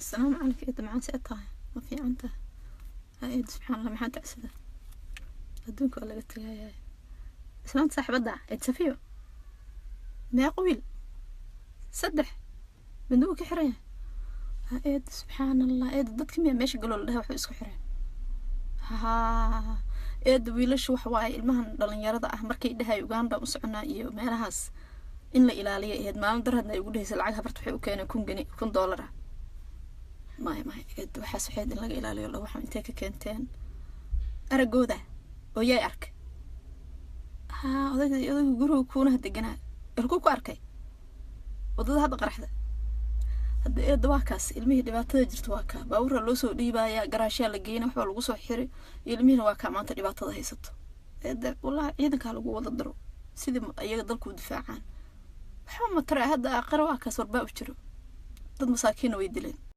Asalaamu calaykum eedda, macaan, see tahay? Ma fiican tahay? Ha eedda, subxaan Allah, maxaa tacsida? Adduunka waa laga tegayaa. Islaanta saaxibadda eed Safiyo, meeqa wiil? Saddex, midna wuu ka xiran yahay. Ha eedda, subxaan Allah, eedda, dadka miyaa meesha galoo la dhahay waxba isku xireen? Haa eedda, wiilasha waxa waaye ilmahan dhalinyarada ah markay dhahay Uganda u soconaa iyo meelahaas in la ilaaliyo ahayd. Maalin darhadna ay ugu dhehaysa lacag habarta waxay u keeneen 1000 geni, $1000 ah. Maya maya eedda, waxaas waxayd in laga ilaaliyo la. Waxaan intee ka keenteen aragooda oo yaay arkay? Haa, odayga guriga kuunaha deganaa halkuu ku arkay waddada hadda qaraxda. Hadda eedda, waa kaas ilmihii dhibaatada jirta, waa kaa baabuurra loo soo dhiibayaa, garaashyaa la geynay, waxbaa lagu soo xiri, ilmihiina waa kaa maanta dhibaatada haysato. Eedda, wallahi ciidankaa lagu wada daro sidii iyaga dalku u difaacaan. Waxba matara hadda, aakhira waa kaas warbaa u jiro, dad masaakiinna way dileen.